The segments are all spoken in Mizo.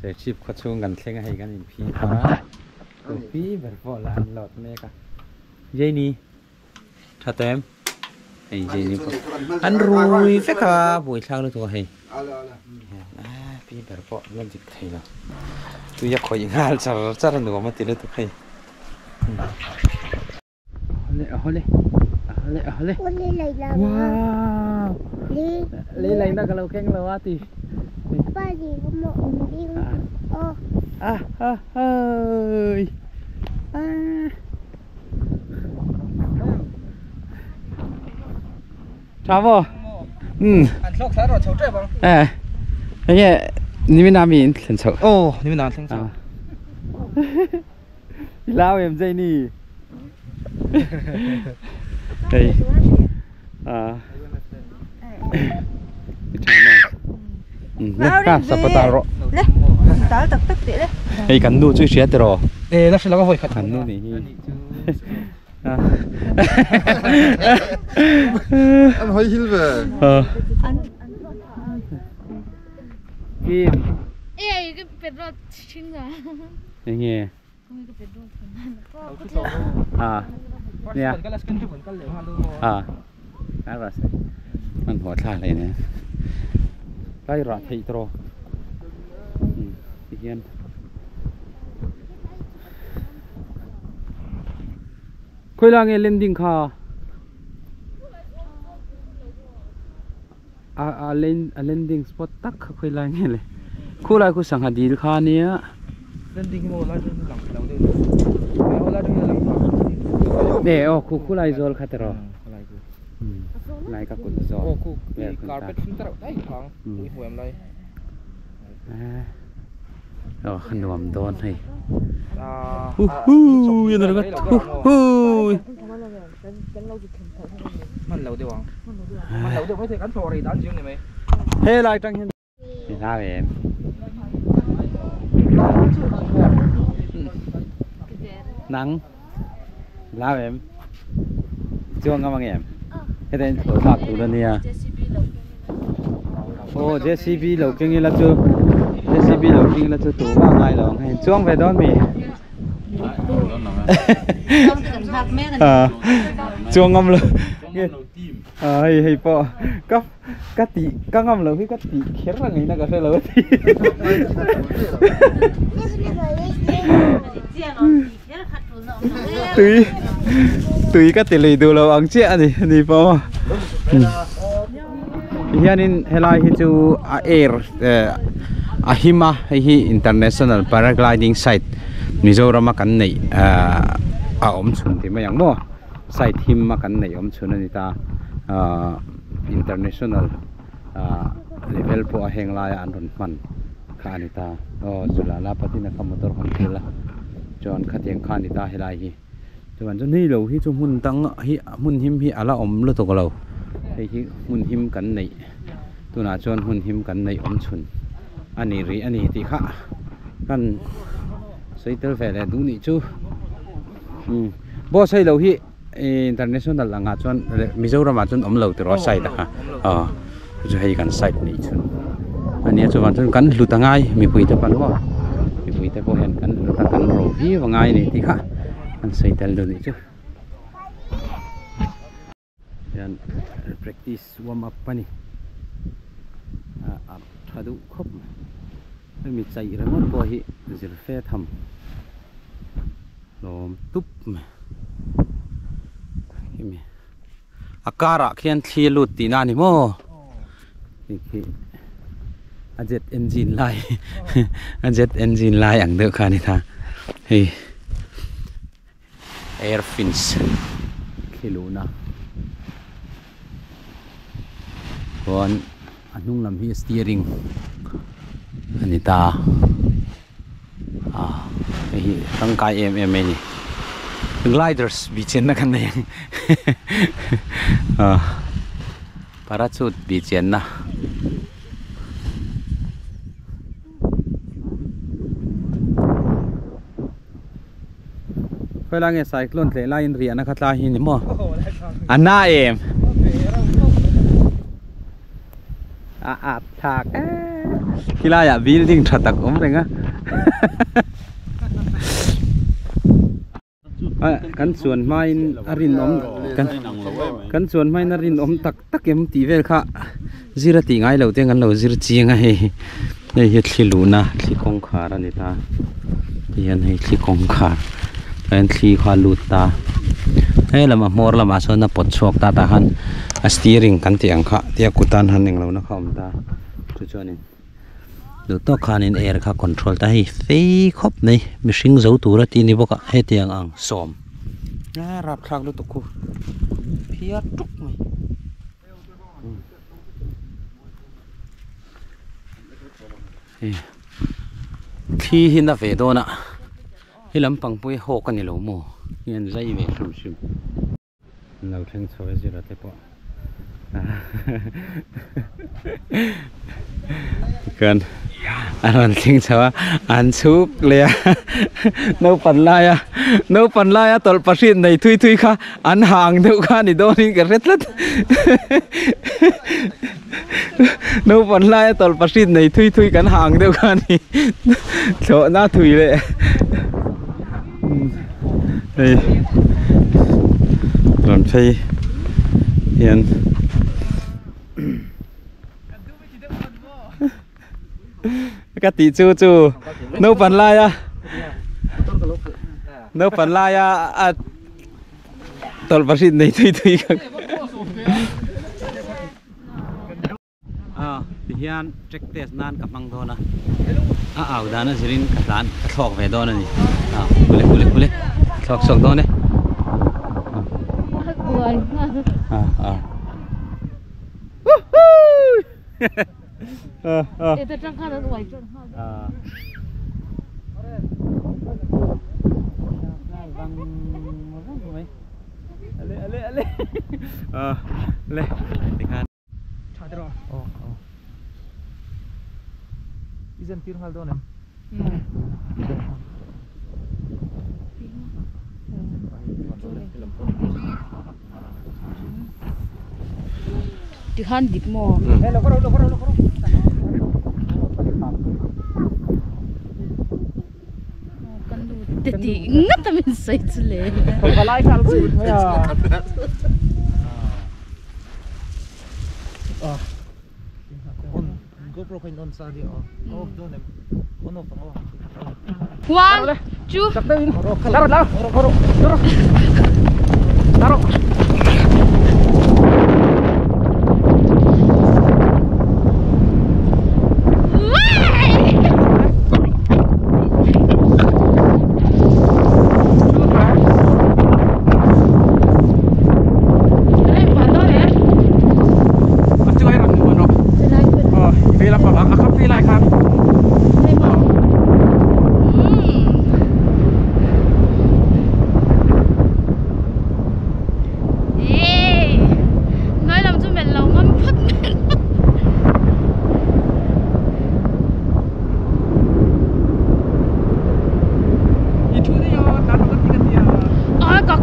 Serchhip khaw chhung kan thleng a hei kan inphi a topi ber pawh la an load mek a Janie tha tem hei Janie pawh an rui vek a buaithlak lutuk a hei pi ber pawh la dik thei lo tui a khawih nghal char char a nuam a ti lutuk hei. Ahole ahole ahole ahole wow lei lai na ka lo keng lo a ti ah ah ơi ah tha maw um an thlawk thla rawh chho tep ang eh enge nimin a mi in thlen chho aw nimin ah an thleng chho I lau em Janie? Hei a i tha maw? Le ka sapata rawh. Le tal tak tak teh le. Hei kan nu chu i hria tiraw? E la hre lo ka vawi khat. Kan nu nih hi. An hawi hil ve. Kim. E cái petrol chhing a. Enge? À. Nia. À. Cái ra sẽ. Mình hỏi thà này nè. Cái ra thấy tro. Ừ, hian. Khoi la nge landing kha? A a a landing spot tak kha khawi lai nge le khulai khu sangha dil kha ania landing hi maw lai chu lang lo deuh a aw lai chu lang e aw khu khulai zawl kha tiraw lai ka kut zawl aw khu carpet hring te reuh daih phang ui hmuh em lai aw a nuam dawn hei hu hu hu hu. He lai tang hian i hlau em? Nang hlau em? Chuang ngam ang em? Heta in thlawh thlak tur ania. Aw JCB lo keng ila chu JCB lo keng ila chu tu vak ngai lo ang hei chuang ve dawn mi? Chuang ngam lo hei hei pawh ka ka tih ka ngam lo hi ka tih kher ang in a ka hre lo a ti tui tui ka ti lui duh lo ang chiah a ni ani pawh tihianin helai hi chu a air eh a him a hei hi international paragliding site Mizoram a kan neih ahh a awm chhun tih mai ang maw site him a kan neih awm chhun a ni ta ahh international ahh level pawh a heng laia an rawn hman kha a ni ta aw chulai la patina kha motor hawn thil a chuan khatiang kha a ni ta helai hi. Chuan chu ni lo hi chu hmun dang hi hmun him hi a la awm lutuk lo hei hi hmun him kan neih tunah chuan hmun him kan neih awm chhun a ni rih a ni tih kha kan sawi tel ve leh duh nih chu umm boss hei lo hi international angah chuan Mizoram ah chuan awm lo tiraw side ah kha aw chu hei kan side nih chhun a nia chuvang chuan kan hlut a ngai mipui te pawn maw mipui te pawh hian kan hlut a kan ro viau a ngai a ni tih kha an sawi tel duh nih chu hian practice warm up a ni a tha duh khawp mai hemi chaih ringawt pawh hi zir fe tham hlawm tup mai hemi. A car ah khian thli a lut tihna a ni maw hei khi a jet engine lai a jet engine lai ang deuh kha a ni ta hei air fins thli luhna chuan a hnung lam hi steering a ni ta. Ah hei hi tangkai em em mai a ni gliders bih chianna kan nei ang ah parachute bih chianna. Khawi lai nge cyclone tleh laiin riahna kha tlai hi ni maw a na em a at thlak em. Khilaiah building tha tak awm reng a. Kan chuan hmain a rinawm kan kan chuan hmain a rinawm tak tak em tih vel kha zir a tih ngai lo te an lo zir chiang a hei hei hi thli luhna thli kawngkhar a ni ta tihian hei thli kawngkhar hian thli kha a lut ta he lamah hmawr lamah sawn a pawt chhuak ta tah khan a steering kan tih ang kha tia kutan han englo na kha a awm ta chu chuanin duh tawk khanin air kha control ta hei fei khawp mai mihring zo tura tih a ni bawk a hetiang ang sawm a rapthlak lutuk khu phiar tuk mai. Thli hi na ve dawn a he lampang pawh hi hawk a ni lo maw hian zai ve hrim hrim. An lo thleng chho e zira te pawh tikhan a rawn thleng chho a an chhuk leh a naupang laia naupang laia tawlh pahnih nei thui thui kha an hang deuh kha a ni dawnin ka hre tlat naupang laia tawlh pahnih nei thui thui kan hang deuh kha a ni thlawhna thui leh. Hei rawn phei hian ka tih chu chu naupang laia naupang laia a tawlh pahnih nei thui thui kha. Aw tihian track test nan ka hmang dawn a a au dan a zirin ka tlan ka thlawk ve dawn a ni aw kule kule kule thlawk chhuak dawn e aw aw woohoo ale ale ale aw le tikhan Tha te rawh. Aw aw. I zen tir nghal dawn em? Tikhan dik maw? Ka nu te tih ngat a min sawi chu le. One, two. Ka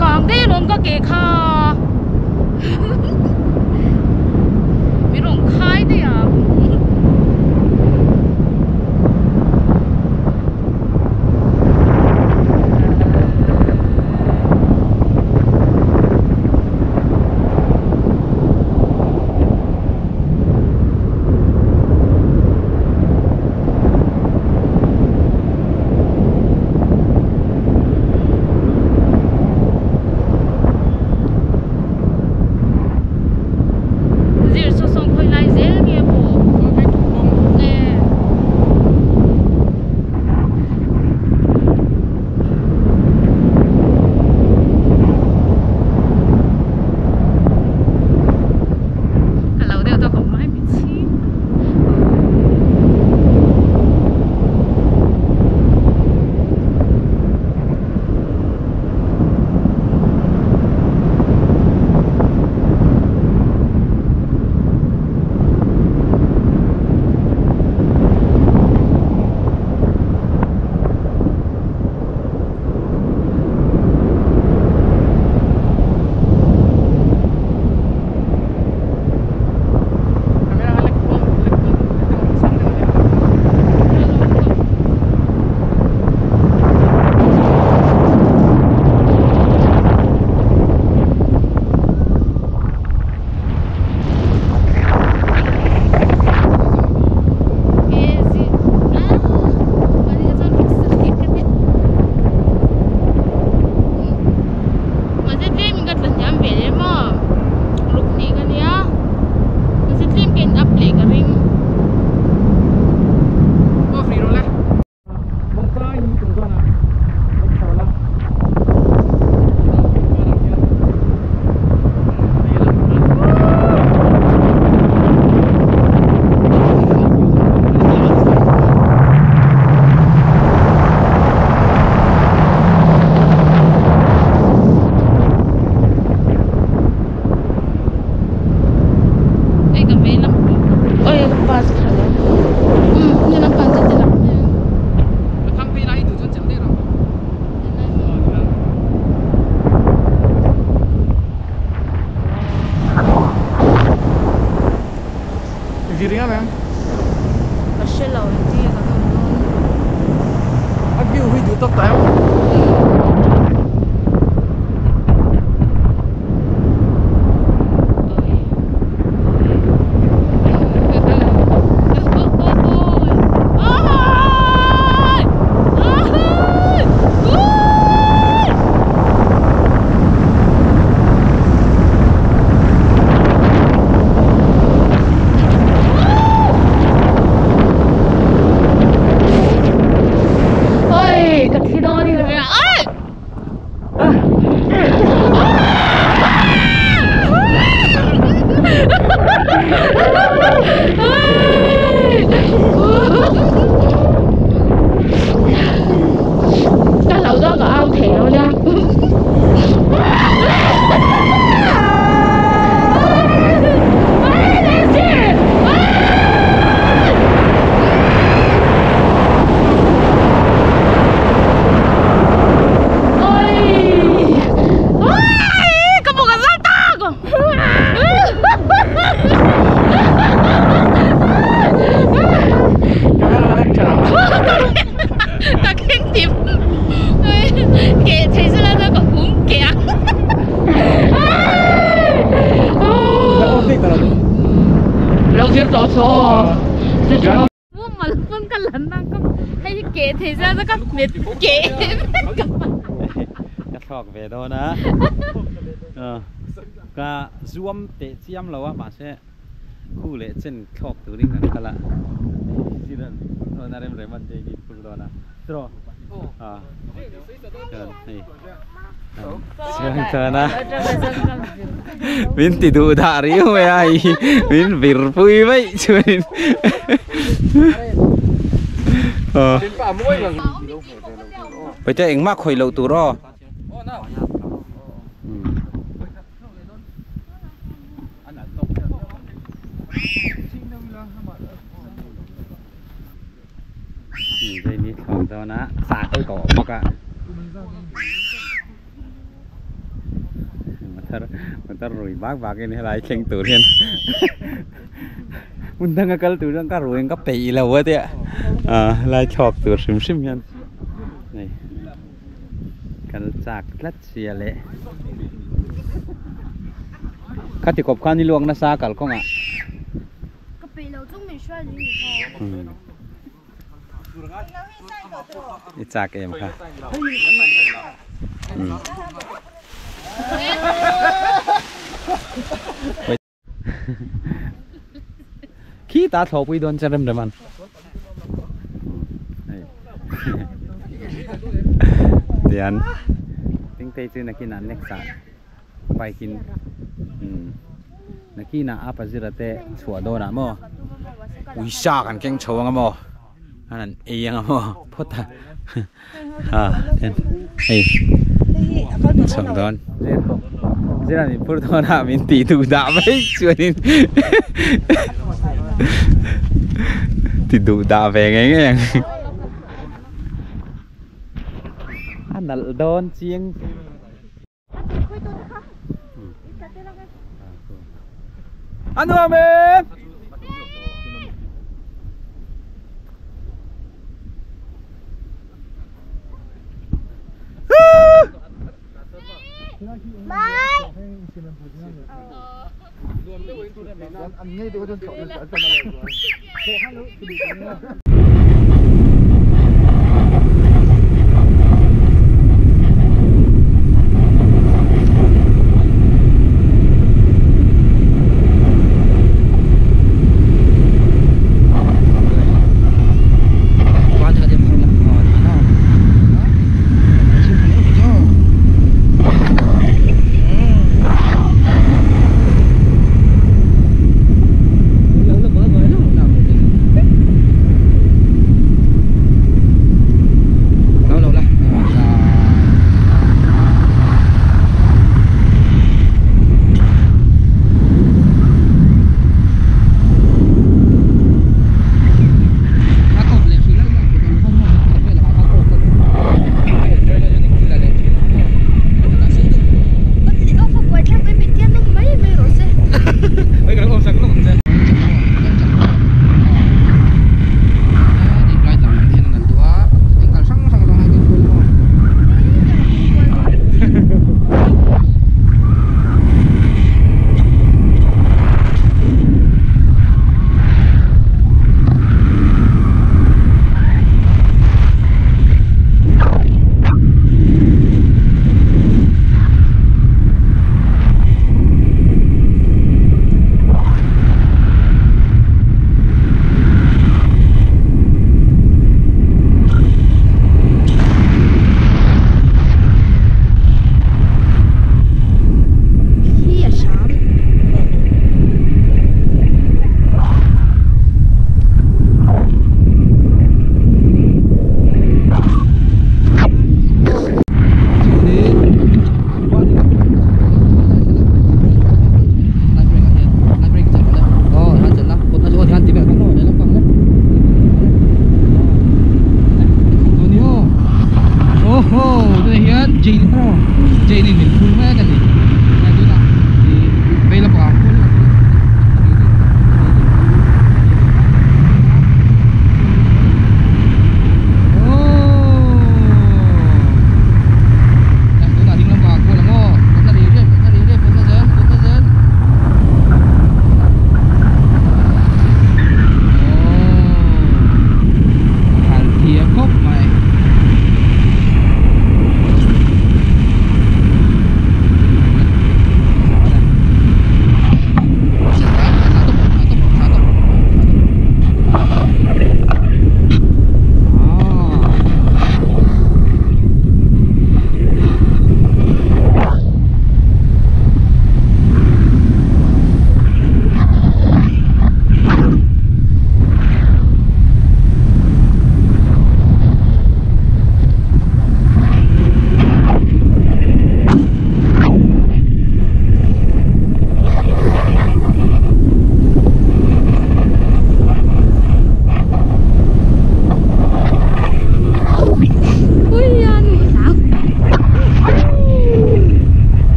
kang daih alawm ka ke kha mi rawn khai daih a. Hre lo engtin nge kan awm dawn. A view hi duh tawk tak. Ôi, cái thi đo đi rồi à. Ta lâu đó có ao thèo nha. Thok về đâu nè cả zoom tệ chiam lâu á mà sẽ khu lệ trên thok từ linh kan kala sidan nó rem rem an đi phul đó nè tro à này siang na min ti du da ri me ai min vir pui mai chuin bây giờ anh mắc hồi lâu tù rồi. Đây đi thòng cho nó xả cái cổ bọc ạ. Mà ta rồi bác bác cái này lại khen tủ thiên. Mình đang cái tủ đang cái rồi cái bị là vậy đấy ạ. À lại chọc tủ xím xím nhân. Này. Cái chạc lát xìa lệ. Các chị cọp khăn đi luông nó xa cả không ạ? Cái bị lâu chúng mình xoay đi Đi chạc em ha. Khi ta thọ quy đoan cho em rồi mà. Tiền tính tây chưa naki na next à bài kinh naki na apa zira te chua do na mo ui sa kan keng chho nga mo anan e nga mo phota à ei chong don zira ni pur do na min ti tu da mai chuanin ti du da ve nge nge nal don chiang ăn được em Thiam khawp mai.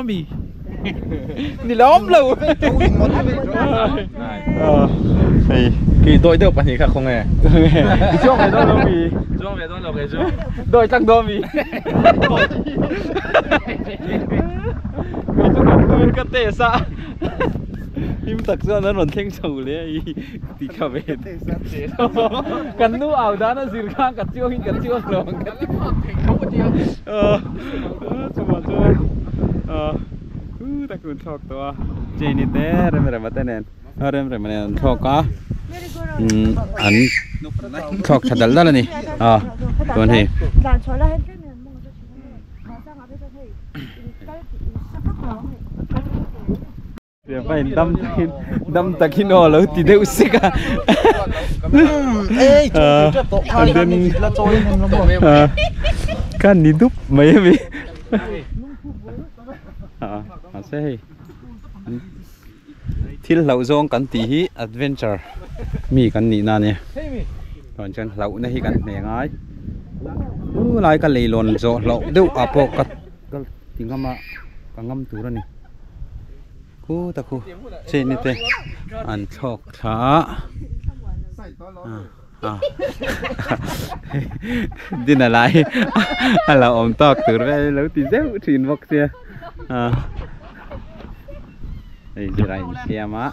Mi ni lom lo kỳ đội được bạn thì khác không nghe chuông về đâu đâu mì chuông về đâu đâu cái chú đội trăng đo mì cái tê sa im tắc ra nó còn thanh sầu lẽ tí cà phê cần nu ảo đá nó dìu khang cắt chiêu cắt chiêu rồi ta kun thok to cheni te rem rem te nen rem rem nen thok a an thok thadal dal ani a ton hei phải đâm takin o lo ti deuh sik a ê kan ni dup mai mi à sẽ hei thil hlau zawng kan tih hi adventure mi kan nih na ni chuan chuan hlau na hi kan hne ngai u lai ka leilawn zawh hloh deuh ah pawh ka ti ngam a ka ngam tur a ni khu ta khu chen ni te an thlawk thla a din a lai a lo awm tawk tur vel lo ti zeuh thin bawk sia hei zira in siam a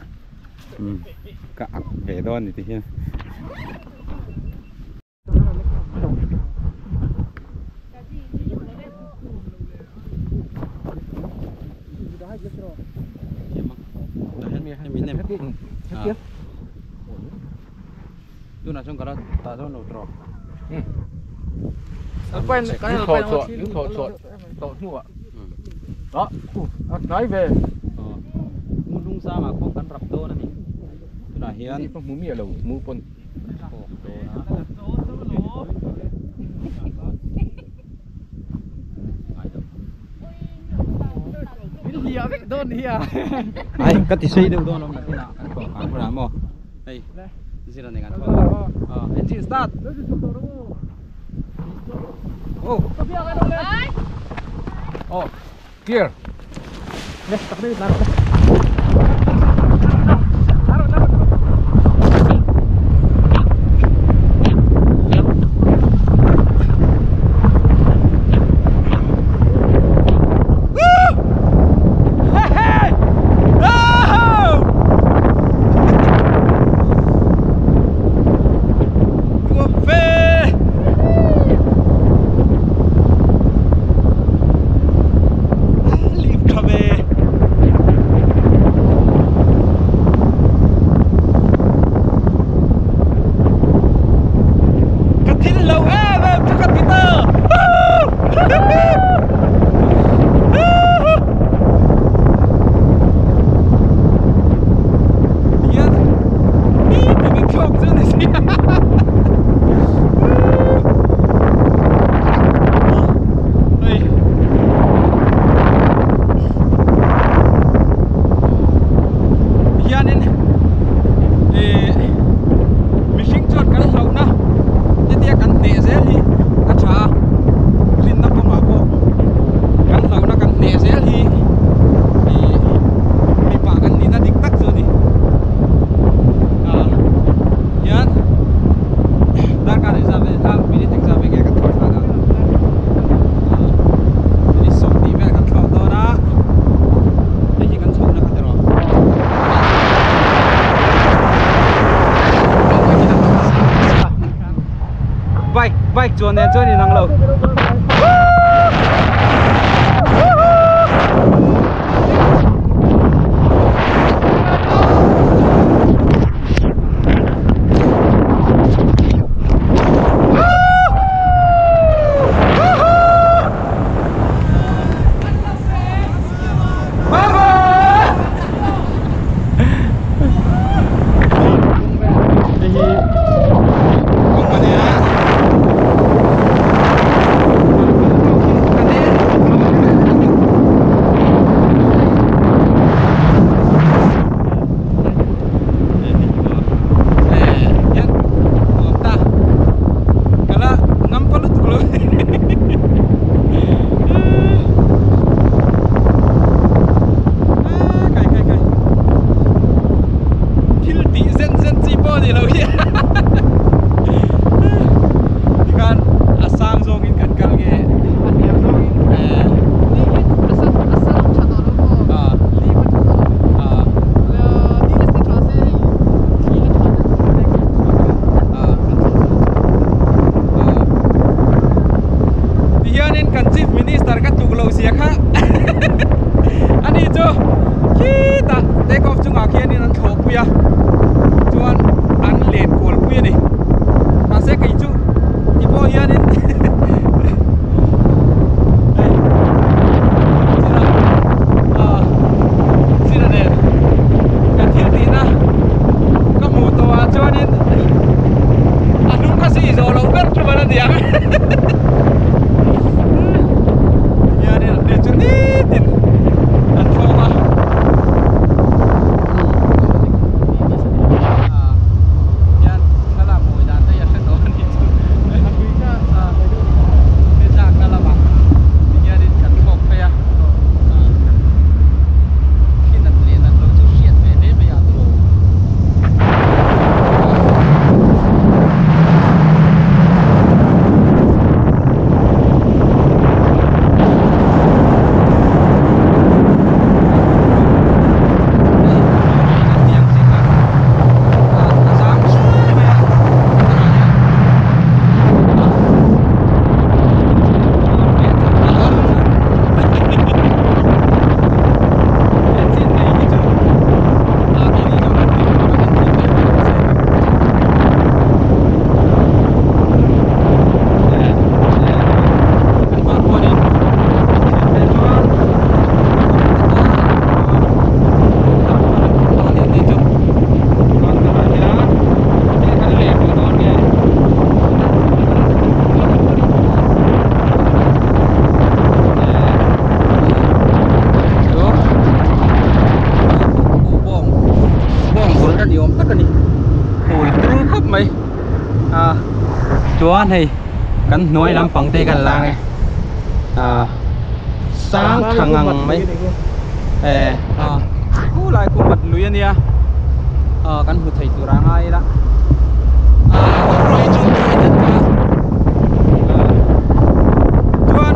ka ak ve dawn ni ti hian tu na chung kala ta dawn lo tro Đó, nói về. Muốn lung ra mà không cần rập đô này. Tôi là hiền. Mũ mía lẩu, mũ con. Ai, cái tí xây đâu đó nó mình là ăn có làm không? Đây, gì là này ăn thôi. Engine start. Oh. Oh, clear. Bike chuan nen chuan inang lo. Chuan hei kan hnuai lampang te kan lang e sang tha ngang mai khu lai khu mat lui ania kan hmu thei tur a ngai ila chuan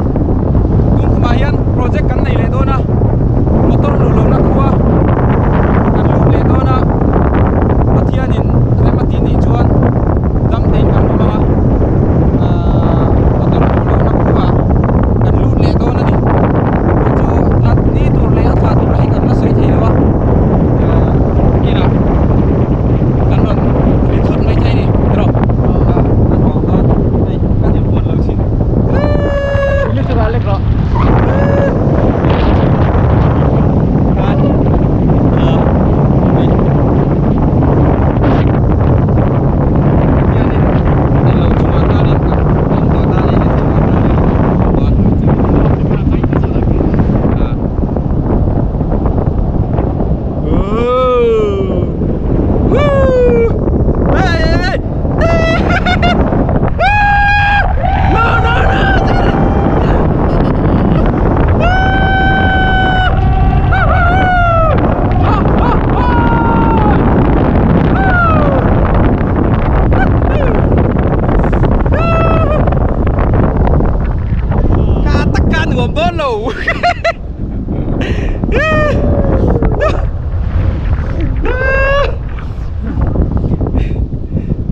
tun khumah hian project kan nei leh dawn a motor luh lohna khua kan lut leh dawn a Pathianin remati nih chuan dam tein kan awm ang a motor luh lohna khua kan lut leh dawn a ni chu a ni tur leh a thla tur hi kan la sawi thei lo a kinah kan rawn ri thut mai thei ni erawh kan hawng dawn hei kan inbuan lo thin.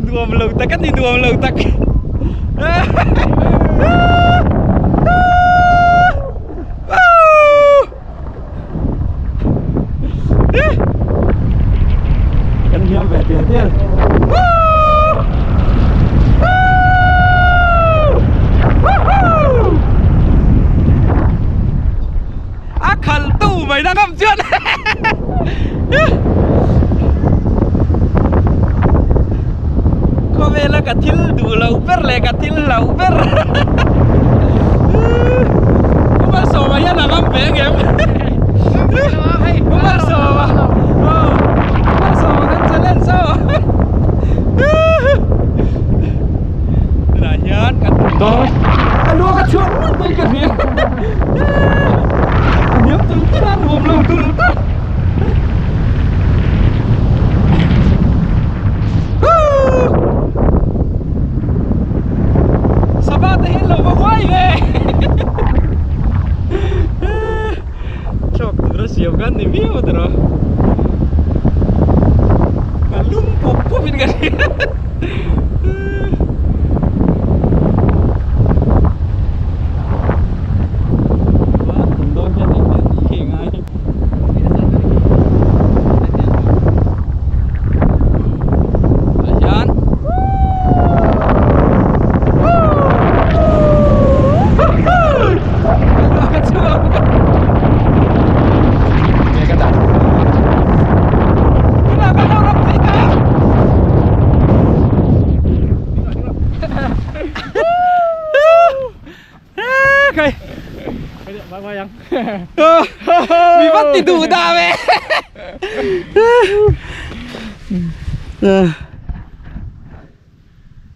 Nuam lo tak ani nuam lo tak. Kan hiam ve tial tial. A khal tu mai na ngam chuan. Khawvela ka thil duh loh ber leh ka thil hlauh ber. Pu Malsawma hian a ngam ve ngem. Pu Malsawma. Pu Malsawma kan challenge aw. Tunah hian kan tum dawn. A lu ka chhuak ngawt mai ka hria. A hniam tul tul a, nuam lo tul tul. Sava te hian lo va huai ve. Chawk tura siam khan ni viau tawh rawh. Ka lum pup pup in ka hria. Mi vat ti duh dah ve.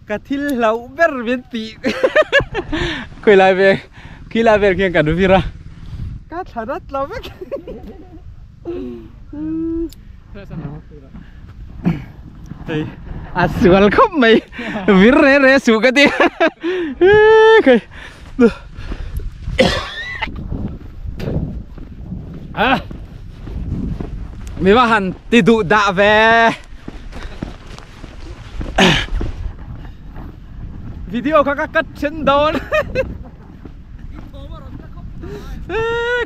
Ka thil hlauh ber min tih khawi lai vel khi lai vel khian kan vir a ka thla rat lo vek hei a sual khawp mai vir re re suh ka ti khawi a mi va han ti duh dah ve. Video kha ka cut then dawn.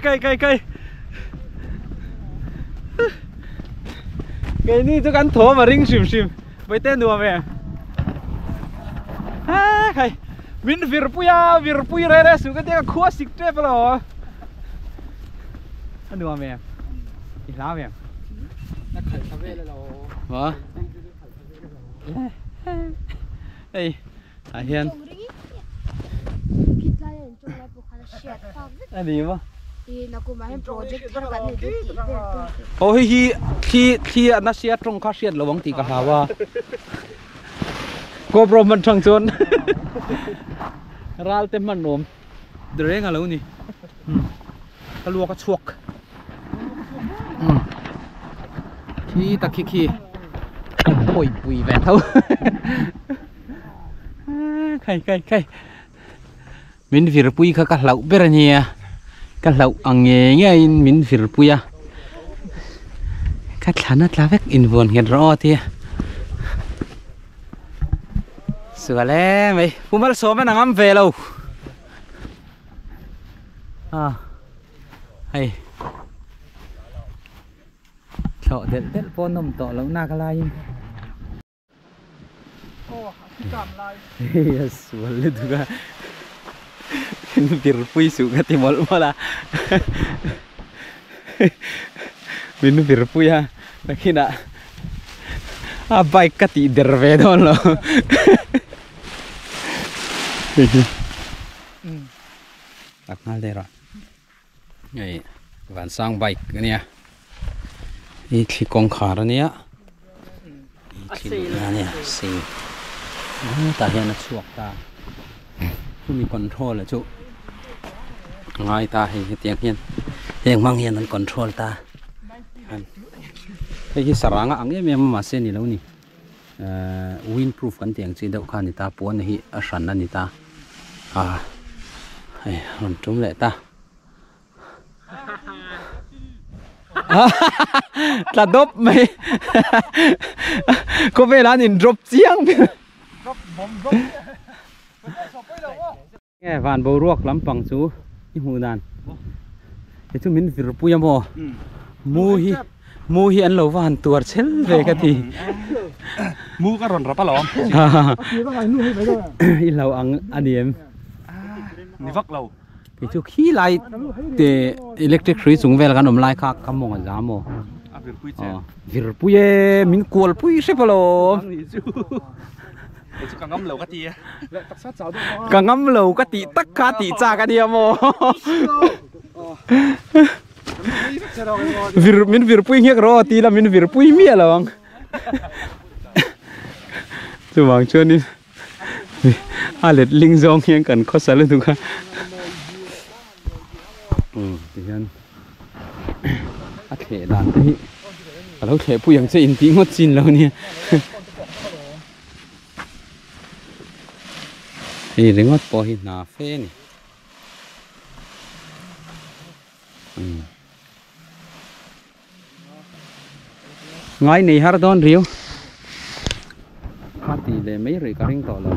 Kai kai kai. Kei ni chu kan thawm a ring hrim hrim. Vaite nuam e. Ha khai. Min vir pui a, vir pui re re su ka tia ka khua sik tep lo. A nuam em. I hlau em. Na khalh thla vel alo. Maw? Hei ah hian a ni maw? Aw hei hi thli thli a nasa tawng kha hriat lo ang tih ka hlau a GoPro hman thang chuan ral te hman awm reng a lo ni. Ka luak a chhuak khi tak khi khi kan pawi pui ve tho khai khai khai min vir pui kha ka hlauh ber a nia ka hlauh ang nge nge in min vir pui a ka thlan a tla vek invuan nghet rawh aw tia sual em mai pu malsawm an angam ve lo. A hei thlawh delh delh pawh an awm tawh loh nak laiin hei a sual lutuk a min vir pui suh ka ti mawlh mawlh a min vir pui a nakinah a bike ka tih der ve dawn lo. Tak nghal der a hei vansang bike ania hi thli kawngkhar ania thli luhna ania sei tah hian a chhuak ta chumi control a chu a ngai ta hei hetiang hian heng hmang hian an control ta hei hi saranga ang em em a mahse ni lo ni. Wind proof kan tih ang chi deuh kha a ni ta puan hi a hran a ni ta a hei rawn tum leh ta tla dawp mai khawvelah an in drop chiang ber. Nge van boruak lampang chu i hmuh dan he chu min vir pui a maw mu hi mu hi an lo va han tuar chel ve ka ti mu ka rawn rap alawm i hlo ang a ni em ni vak lo kei chu khi lai te electric hrui chung vel kan awm lai kha ka mawng a za maw a vir pui che vir pui e min kual pui hrep alawm Kei chu ka ngam lo ka ti a. Ka ngam lo ka tih tak kha tih chak a nia maw. Vir min virpui nghek rawh aw ti ila min virpui miah lo ang. Chuvang chuanin a letling zawng hian kan khawsa lutuk a. Tihian a thleh dan te hi ka lo thleh pui ang che intih ngawt chin lo nia. Hei ringawt pawh hi hna fe a ni. Ngai nei har dawn riu. Kha ti leh mai rih ka ring tawh lo.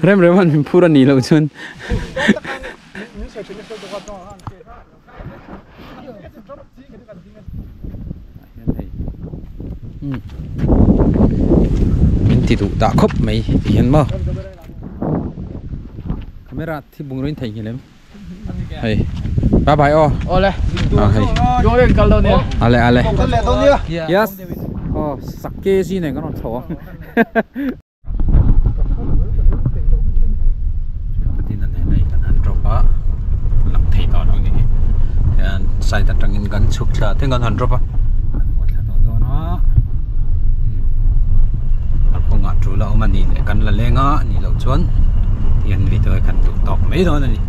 Rem rem an min phur a nih loh chuan. Min ti duh dah khawp mai ti hian maw. Camera thi bungraw in theihnghilh em? Hei. Bye bye aw. Awle. Ah hei. Yong kal dawn nia. Ale ale. Yes. Oh sake chi nen kan rawn chho ang. Tin a nen hei kan han drop a lang thei tawh lo ni hi. Hian side atangin kan chhuk thla thleng kan han drop a. Kan haw thla tawh dawn a. A kawngah tul a awm a ni leh kan la leng a nih loh chuan hian video hi kan duh tawk mai dawn a ni.